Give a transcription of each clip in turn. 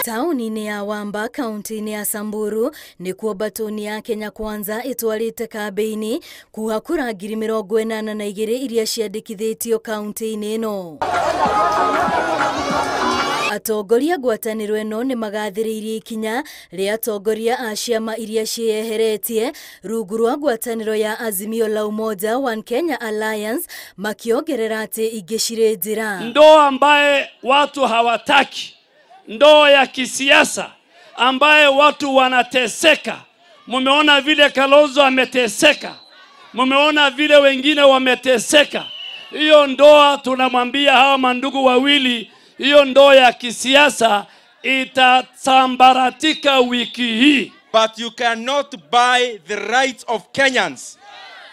Tauni-inĩ ya Wamba kaunti-inĩ ya Samburu nĩkuo mbatũni ya Kenya Kwanza ĩtwarĩte kambĩini kuha kura 82,000 iria ciandĩkithĩtio kaunti-inĩ ĩno. Atongoria ngwatanĩro ĩno nĩ magathĩrĩirie ikinya rĩa atongoria a ciama iria ciĩyeheretie rungu rwa ngwatanĩro ya Azimio la Umoja One Kenya Alliance, makĩongerera atĩ ingĩ cirĩ njĩra. Ndoa ambaye watu hawataki, ndoa ya kisiasa ambaye watu wanateseka. Mumeona vile Kalonzo ameteseka, mumeona vile wengine wameteseka. Hiyo ndoa tunamwambia hawa mandugu wawili, hiyo ndoa ya kisiasa itasambaratika wiki hii. But you cannot buy the rights of Kenyans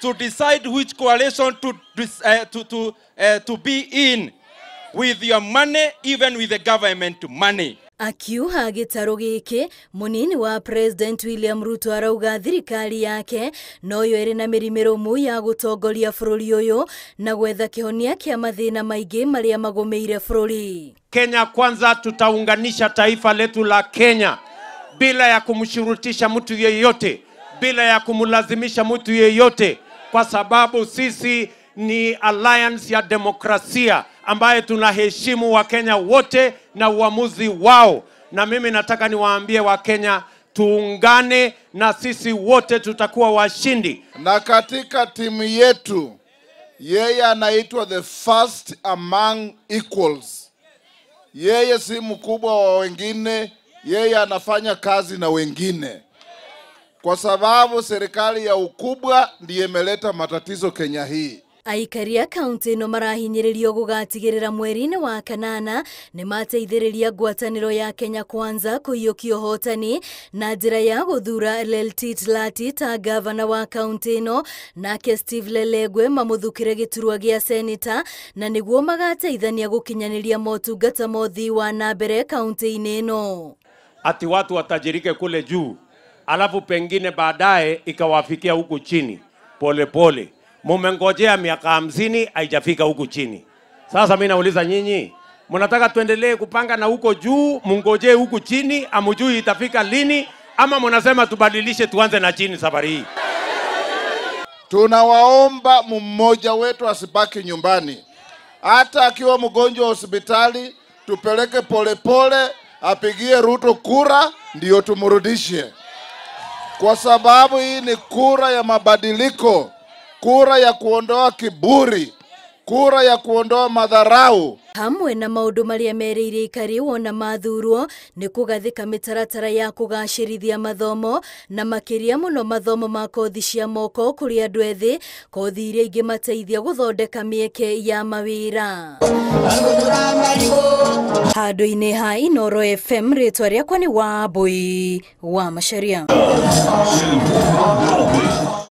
to decide which coalition to be in with your money, even with the government money. Akiuha gĩtarũ gĩkĩ, mũnini wa President William Ruto arauga thirikari yake noyo ĩrĩ na mĩri mĩrũmu ya gũtongoria bũrũri ũyũ na gwetha kĩhonia kĩa mathĩna maingĩ marĩa magũmĩire bũrũri. Kenya Kwanza tutaunganisha taifa letu la Kenya bila ya kumshurutisha mtu yeyote, bila ya kumlazimisha mtu yeyote, kwa sababu sisi ni alliance ya demokrasia ambaye tunaheshimu Wakenya wote na uamuzi wao. Na mimi nataka niwaambie Wakenya, tuungane na sisi wote tutakuwa washindi. Na katika timu yetu, yeye anaitwa the first among equals. Yeye si mkubwa wa wengine, yeye anafanya kazi na wengine. Kwa sababu serikali ya ukubwa ndiye imeleta matatizo Kenya hii. Aikari a kaunti ĩno marahinyĩrĩrio gũgatigĩrĩra mweri-inĩ wa kanana nĩ mateithĩrĩria ngwatanĩro ya Kenya Kwanza kũiyũkia ũhotani na njĩra ya gũthura Leltit Lati ta gavana wa kaunti ĩno, nake Steve Lelegwe mamũthukĩre gĩturwa gĩa seneta, na nĩguo magateithania gũkinyanĩria motungata ma ũthii wa na mbere kaunti-inĩ ĩno. Ati watu watajirike kule juu, alafu pengine baadaye ikawafikia huku chini pole pole. Mumengojea miaka 50 haijafika huku chini. Sasa mimi nauliza nyinyi, mnataka tuendelee kupanga na huko juu, mungojee huku chini, amujui itafika lini, ama mnasema tubadilishe tuanze na chini safari hii? Tunawaomba mmoja wetu asibaki nyumbani. Hata akiwa mgonjwa hospitali, tupeleke polepole, apigie Ruto kura ndio tumrudishe. Kwa sababu hii ni kura ya mabadiliko, kura ya kuondoa kiburi, kura ya kuondoa madharau. Hamwe na maundu maria merĩire ikari wona mathurwo nĩ kũgathĩka mĩtaratara ya kũgacĩrithia mathomo na makĩria mũno mathomo ma kothi cia moko kũrĩ andũ ethĩ, kothi iria ingĩmateithia gũthondeka mĩeke ya mawĩra. Handũ-inĩ ha Inooro FM, rĩtwa rĩakwa nĩ Wambui wa Macharia.